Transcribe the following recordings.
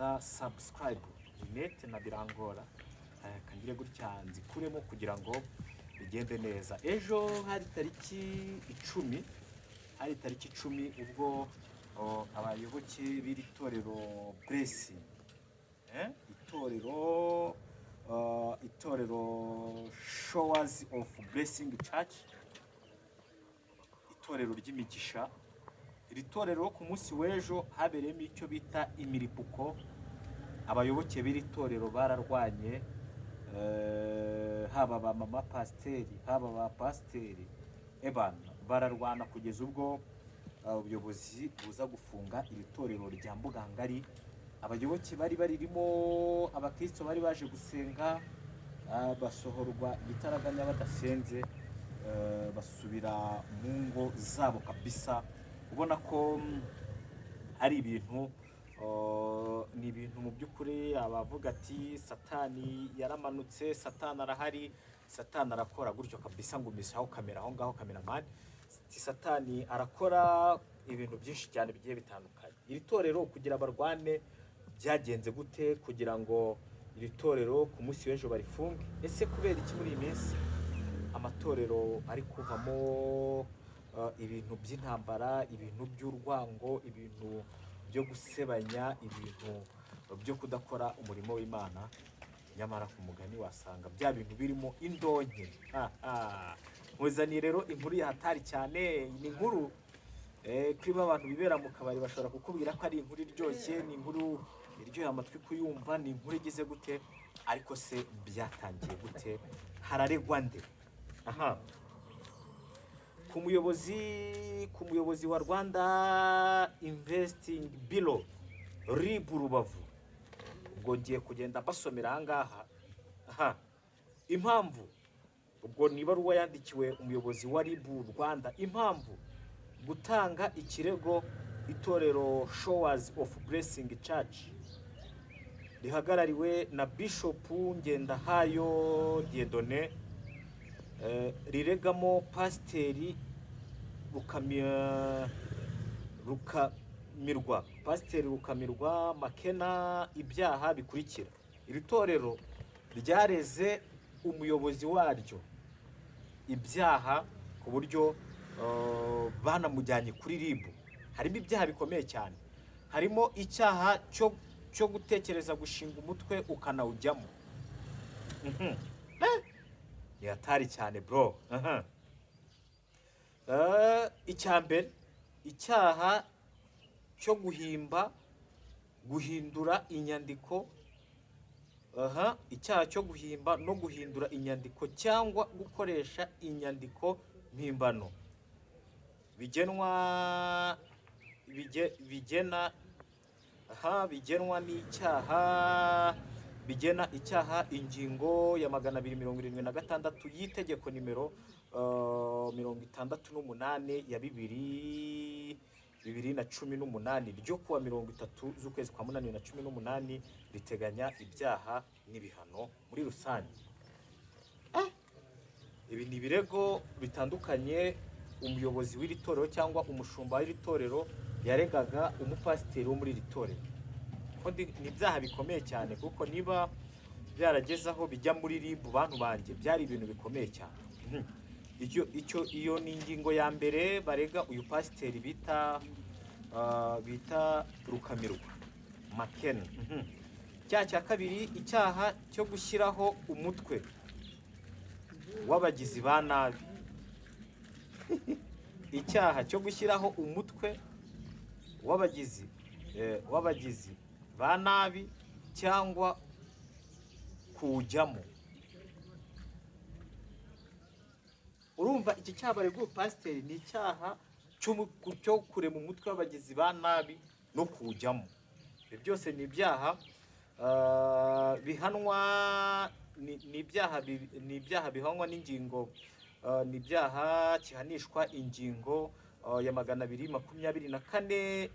gukora subscribe. Rinete na birangora. Kangire gutya nzikuremo kugira ngo bigende neza. Ejo hari tariki 10, hari tariki 10 ubwo abayoboke b'iri torero Blessing, itorero Showers of Blessing Church, itorero ry'imigisha. Iri torero ku munsi w'ejo habereyemo icyo bita imiripuko. Abayoboke b'iri torero bararwanye, haba ba mama pasiteri, haba ba pasiteri, ebana bararwana kugeza ubwo ubuyobozi buza gufunga iri torero rya Mbugangari. Abayoboke bari baririmo, abakristo bari baje gusenga, basohorwa igitaraganya badasenze, basubira mu ngo zabo kabisa. Ubona ko ari ibintu, ni ibintu mu by'ukuri abavuga ati satani yaramanutse, satani arahari, satani arakora gutyo kabisa. Ngumishaho kamera aho ngaho, cameraman, ati satani arakora ibintu byinshi cyane bigiye bitandukanye. Iri torero kugira barwane byagenze gute kugira ngo iri torero ku munsi w'ejo barifunge? Ese kubera iki muri iyi minsi amatorero ari kuvamo ibintu by'intambara, ibintu by'urwango, ibintu byo gusebanya, ibintu byo kudakora umurimo w'Imana? Nyamara ku mugani wasanga bya bintu birimo indonke. Nkuzaniye rero inkuru ya hatari cyane. Ni inkuru kuri ba bantu bibera mu kabari bashobora kukubwira ko ari inkuru iryoshye, ni inkuru iryoheye amatwi kuyumva, ni inkuru igize gute? Ariko se byatangiye gute? Hararegwa nde? Aha ku muyobozi wa Rwanda Investigation Bureau, RIB Rubavu. Ubwo ngiye kugenda mbasomera aha ngaha. Aha impamvu, ubwo ni ibaruwa yandikiwe umuyobozi wa RIB Rwanda. Impamvu: gutanga ikirego itorero Showers of Blessing Church rihagarariwe na Bishop Ngendahayo Dieudonné, riregamo Pasiteri Rukamirwa, Pasiteri Rukamirwa Makena ibyaha bikurikira. Iri torero ryareze umuyobozi waryo ibyaha ku buryo banamujyanye kuri RIB. Harimo ibyaha bikomeye cyane, harimo icyaha cyo gutekereza gushinga umutwe ukanawujyamo. Ni hatari cyane, bro. Aha. Icya mbere, icyaha cyo guhimba, guhindura inyandiko. Aha, icyaha cyo guhimba no guhindura inyandiko cyangwa gukoresha inyandiko mpimbano bigenwa bigena, aha, bigenwa n'icyaha, bigena icyaha ingingo ya 276 y'itegeko nimero 68 ya 2018 ryo kuwa 30 z'ukwezi kwa munani 2018, riteganya ibyaha n'ibihano muri rusange. Ibi ni ibirego bitandukanye umuyobozi w'iri torero cyangwa umushumba w'iri torero yaregaga umupasiteri wo muri iri torero. Ko ni ibyaha bikomeye cyane, kuko niba byarageze aho bijya muri RIB, bantu banjye, byari ibintu bikomeye cyane. Icyo iyo ni ingingo ya mbere barega uyu pasiteri bita Rukamirwa Makena. Icyaha cya kabiri, icyaha cyo gushyiraho umutwe w'abagizi ba nabi, icyaha cyo gushyiraho umutwe w'abagizi ba nabi cyangwa kuwujyamo. Urumva iki cyaha baregwa pasiteri ni icyaha cyo kurema umutwe w'abagizi ba nabi no kuwujyamo. Ibi byose ni ibyaha bihanwa, ni ibyaha bihanwa n'ingingo, ni ibyaha gihanishwa ingingo ya 224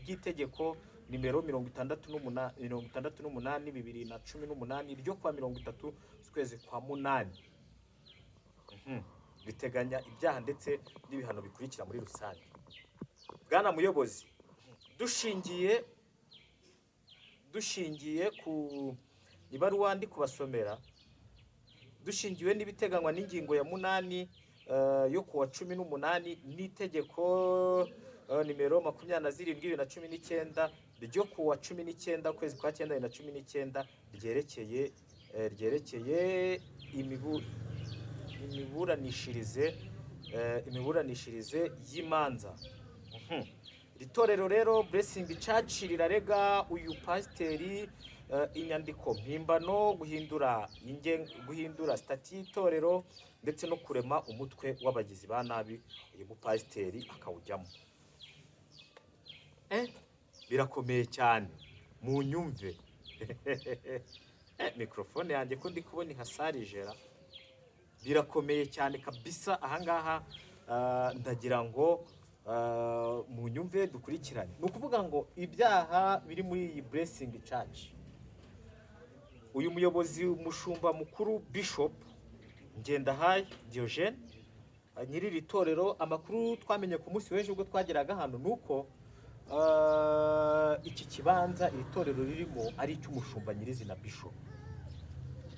ry'itegeko nimero 68 2018 ryo kuwa 30 z'ukwezi kwa munani. Biteganya ibyaha ndetse n'ibihano bikurikira muri rusange. Bwana muyobozi, dushingiye Dushingiye ku ibaruwa ndi kubasomera, dushingiwe n'ibiteganywa n'ingingo ya 8 yo kuwa 18 n'itegeko nimero 27 2019 ryo kuwa 19 ukwezi kwa cyenda 2019 ryerekeye imiburanishirize y'imanza. Iri torero rero, Blessing Church, rirarega uyu pasiteri inyandiko mpimbano, guhindura sitati y'itorero ndetse no kurema umutwe w'abagizi ba nabi, uyu mupasiteri akawujyamo. Birakomeye cyane, mu nyumve. Mikrofone yanjye ko ndi kubona ihasarijera. Birakomeye cyane kabisa. Ahangaha ndagira ngo mu nyumve, dukurikirane. Ni ukuvuga ngo ibyaha biri muri iyi Blessing Church, uyu muyobozi, umushumba mukuru, Bishop Ngendahayo Diogene, nyiri iri torero, amakuru twamenye ku munsi w'ejo ubwo twageraga hano ni uko iki kibanza iri torero ririmo ari icy'umushumba nyirizina, Bishop.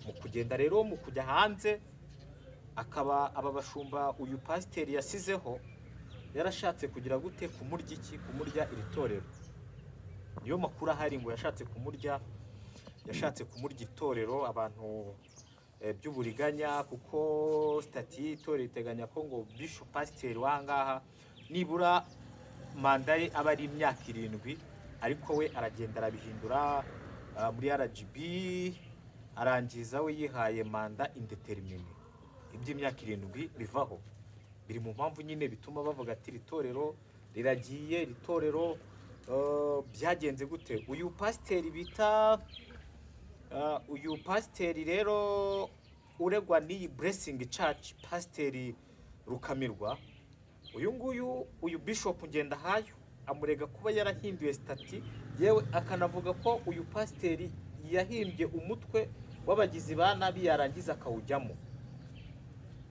Mu kugenda rero, mu kujya hanze, akaba aba bashumba uyu pasiteri yasizeho yarashatse kugira gute? Kumurya iki? Kumurya iri torero. Niyo makuru ahari, ngo yashatse kumurya itorero, abantu by'uburiganya, kuko sitati y'itorero iteganya ko ngo bishop, pasiteri w'ahangaha, nibura manda ye aba ari imyaka 7, ariko we aragenda arabihindura muri RGB, arangiza we yihaye manda indéterminée, iby'imyaka 7 bivaho. Biri mu mpamvu nyine bituma bavuga ati iri torero riragiye. Iri torero byagenze gute? Uyu pasiteri bita uyu pasiteri rero uregwa n'iyi Blessing Church, Pasiteri Rukamirwa, uyu nguyu, uyu Bishop Ngendahayo amurega kuba yarahinduye sitati, yewe akanavuga ko uyu pasiteri yahimbye umutwe w'abagizi ba nabi, yarangiza akawujyamo.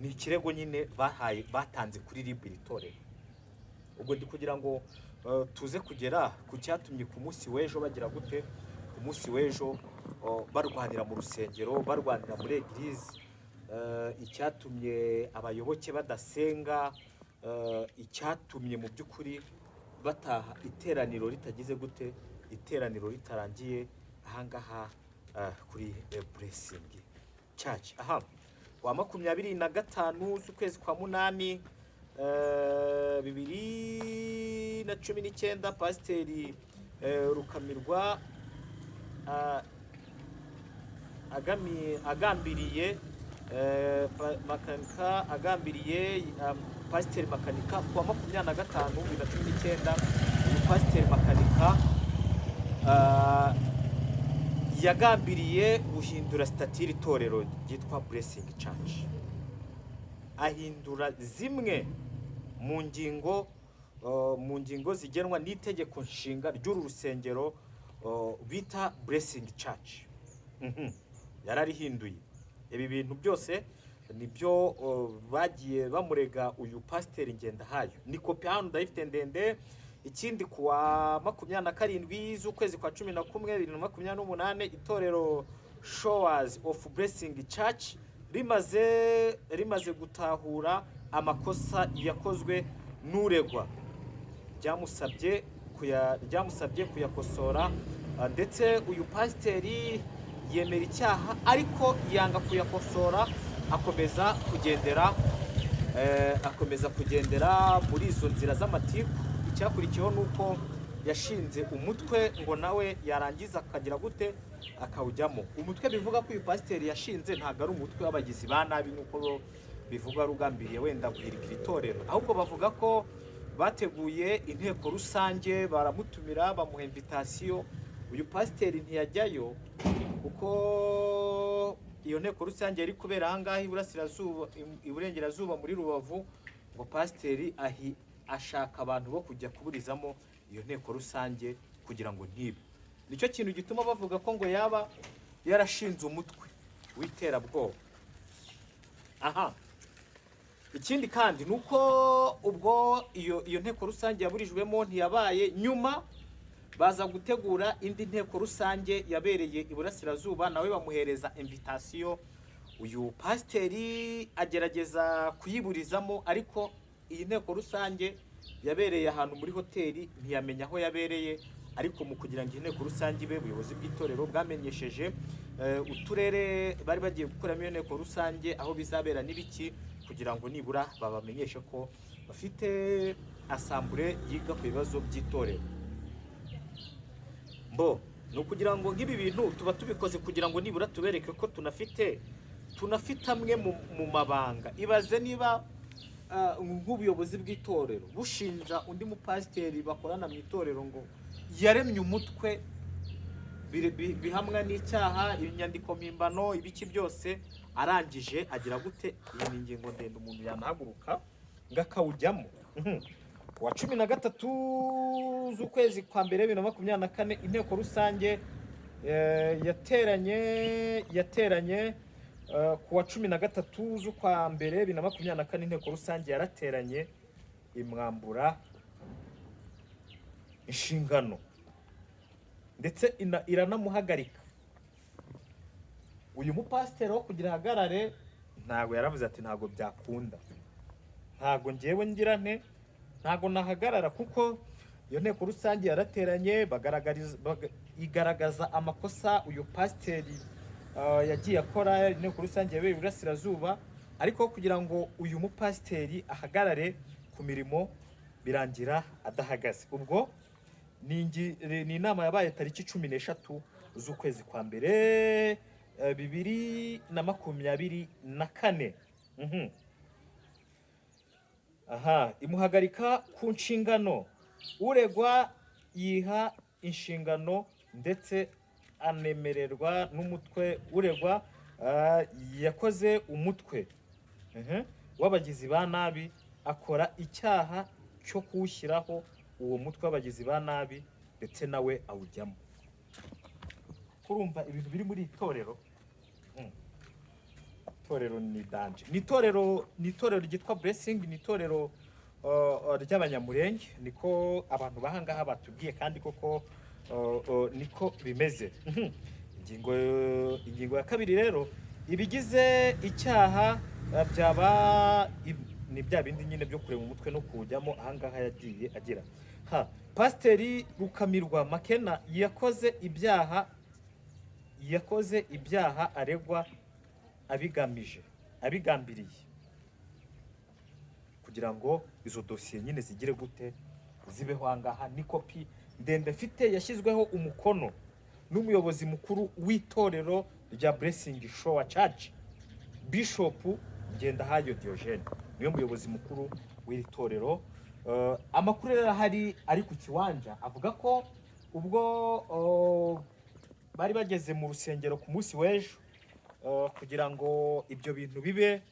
Ni ikirego nyine bahaye, batanze kuri RIB iri torero. Ubwo ndi kugira ngo tuze kugera ku cyatumye ku munsi w'ejo bagira gute, ku munsi w'ejo barwanira mu rusengero, barwanira muri église, icyatumye abayoboke badasenga, icyatumye mu by'ukuri bataha iteraniro ritagize gute, iteraniro ritarangiye ahangaha kuri Blessing Church. Aha wa 25 z'ukwezi kwa munani 2019, Pasiteri Rukamirwa agambiriye Makanika, agambiriye Pasiteri Makanika, kuwa 25 2019, uyu Pasiteri Makanika yagambiriye guhindura sitati y'iri torero ryitwa Blessing Church, ahindura zimwe mu ngingo zigenwa n'itegeko nshinga ry'uru rusengero bita Blessing Church. Yararihinduye. Ibi bintu byose nibyo bagiye bamurega uyu Pasiteri Ngendahayo. Ni kopi hano ndayifite ndende. Ikindi, kuwa 27 z'ukwezi kwa 11 2028, itorero Showers of Blessing Church rimaze gutahura amakosa yakozwe n'uregwa, ryamusabye kuyakosora, ndetse uyu pasiteri yemera icyaha ariko yanga kuyakosora, akomeza kugendera muri izo nzira z'amatiku. Icyakurikiyeho ni uko yashinze umutwe, ngo nawe yarangiza akagira gute? Akawujyamo. Umutwe bivuga ko uyu pasiteri yashinze ntabwo ari umutwe w'abagizi ba nabi nk'uko bivugwa rugambiriye wenda guhirika iri torero, ahubwo bavuga ko bateguye inteko rusange, baramutumira, bamuha invitation. Uyu pasiteri ntiyajyayo kuko iyo nteko rusange yari kubera ahangaha iburasirazuba, iburengerazuba muri Rubavu, ngo pasiteri ahi ashaka abantu bo kujya kuburizamo iyo nteko rusange kugira ngo ntibe. Nicyo kintu gituma bavuga ko ngo yaba yarashinze umutwe w'iterabwoba. Aha ikindi kandi ni uko ubwo iyo nteko rusange yaburijwemo, ntiyabaye. Nyuma Baza gutegura indi nteko rusange yabereye iburasirazuba, nawe bamuhereza invitation. Uyu pasiteri agerageza kuyiburizamo, ariko iyi nteko rusange yabereye ahantu muri hoteli, ntiyamenya aho yabereye. Ariko mu kugira ngo iyi nteko rusange ibe, ubuyobozi bw'itorero bwamenyesheje uturere bari bagiye gukoramo iyo nteko rusange aho bizabera n'ibiki, kugira ngo nibura babamenyeshe ko bafite assemblée yiga ku bibazo by'itorero. Mbo ni ukugira ngo nk'ibi bintu tuba tubikoze kugira ngo nibura tubereke ko tunafite amwe mu mabanga. Ibaze niba nk'ubuyobozi bw'itorero bushinja undi mupasiteri bakorana mu itorero ngo yaremye umutwe, bihamwa n'icyaha, inyandiko mpimbano, ibiki byose, arangije agira gute? Iyi ni ingingo ndende, umuntu yanahaguruka ngo akawujyamo. Ku wa 13 z'ukwezi kwa mbere 2024, inteko rusange yateranye ku wa 13 z'ukwa mbere 2024. Inteko rusange yarateranye, imwambura inshingano, ndetse iranamuhagarika. Uyu mupasiteri wo kugira ahagarare, ntabwo yaravuze ati: "Ntabwo byakunda, ntabwo ngewe ngira nte, ntabwo nahagarara," kuko iyo nteko rusange yarateranye, igaragaza amakosa uyu pasiteri yagiye akora. Inteko rusange yabereye iburasirazuba, ariko kugira ngo uyu mupasiteri ahagarare ku mirimo, birangira adahagaze. Ubwo ni inama yabaye tariki 13 z'ukwezi kwa mbere 2024. Aha imuhagarika ku nshingano. Uregwa yiha inshingano ndetse anemererwa n'umutwe. Uregwa yakoze umutwe w'abagizi ba nabi, akora icyaha cyo kuwushyiraho uwo mutwe w'abagizi ba nabi, ndetse nawe awujyamo. Kurumva ibintu biri muri iri torero. Itorero ni danger, ni itorero ryitwa Blessing, ni itorero ry'Abanyamurenge, niko abantu bahangaha batubwiye, kandi koko niko bimeze. Ingingo ya kabiri rero, ibigize icyaha byaba ni bya bindi nyine byo kureba umutwe no kuwujyamo. Ahangaha yagiye agira ha Pasiteri Rukamirwa Makena yakoze ibyaha aregwa abigamije, abigambiriye, kugira ngo izo dosiye nyine zigire gute, zibeho. Ahangaha ni kopi ndende mfite yashyizweho umukono n'umuyobozi mukuru w'itorero rya Blessing Shower Church, Bishop Ngendahayo Diogene, niwe muyobozi mukuru w'iri torero. Amakuru rero ahari ari ku kiwanja avuga ko ubwo bari bageze mu rusengero ku munsi w'ejo kugira ngo ibyo bintu bibe,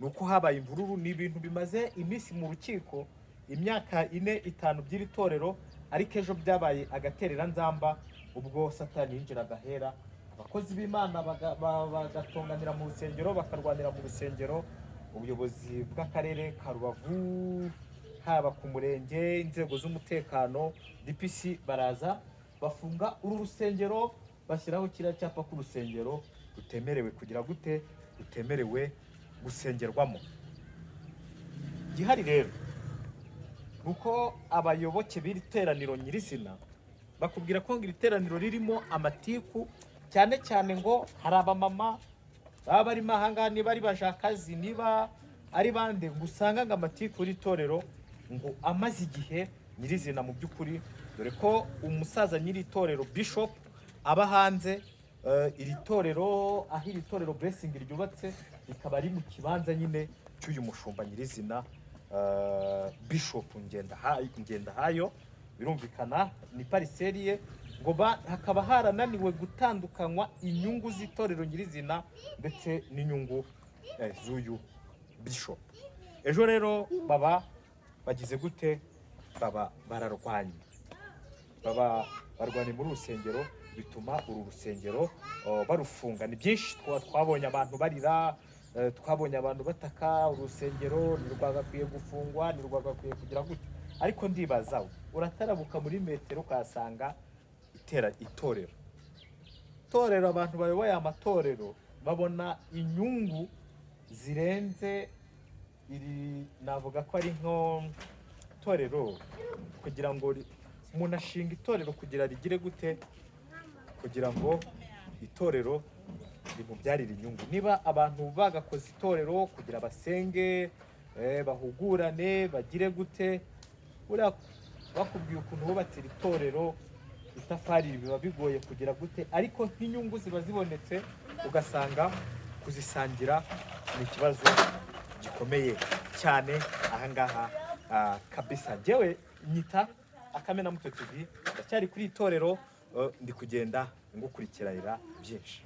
ni uko habaye imvururu. Ni ibintu bimaze iminsi mu rukiko, imyaka 4, 5 by'iri torero, ariko ejo byabaye agatereranzamba ubwo Satani yinjiraga ahera, abakozi b'Imana bagatonganira mu rusengero, bakarwanira mu rusengero. Ubuyobozi bw'akarere ka Rubavu, haba ku murenge, inzego z'umutekano, DPC, baraza bafunga uru rusengero, bashyiraho kiriya cyapa ko urusengero rutemerewe kugira gute, rutemerewe gusengerwamo. Gihari rero ni uko abayoboke b'iri teraniro nyirizina bakubwira ko ngo iri teraniro ririmo amatiku, cyane cyane ngo hari abamama baba barimo ahangaha, niba ari bajakazi, niba ari bande, ngo usanga ngo amatiku y'iri torero ngo amaze igihe nyirizina mu by'ukuri, dore ko umusaza nyiri itorero Bishop aba hanze. Iri torero, aho iri torero Blessing ryubatse, rikaba ari mu kibanza nyine cy'uyu mushumba nyirizina, Bishop Ngendahayo. Birumvikana ni parcelle ye, ngo hakaba harananiwe gutandukanywa inyungu z'itorero nyirizina ndetse n'inyungu z'uyu Bishop. Ejo rero baba bagize gute? Baba bararwanye, baba barwaniye muri rusengero, bituma uru rusengero barufunga. Ni byinshi twabonye abantu barira, twabonye abantu bataka: urusengero ntirwagakwiye gufungwa, ntirwagakwiye kugira gute. Ariko ndibaza, uratarabuka muri metero ukahasanga itera itorero. Itorero, abantu bayoboye amatorero babona inyungu zirenze iri. Navuga ko ari nko itorero kugira ngo umuntu ashinga itorero kugira rigire gute? Kugira ngo itorero rimubyarire inyungu. Niba abantu bagakoze itorero kugira basenge, bahugurane, bagire gute, buriya bakubwiye ukuntu bubatse iri torero, itafari biba bigoye kugira gute, ariko nk'inyungu ziba zibonetse ugasanga kuzisangira ni ikibazo gikomeye cyane ahangaha. Kabisa njyewe nyita Akamenamuto TV, ndacyari kuri itorero, ndi kugenda ngukurikiranira byinshi.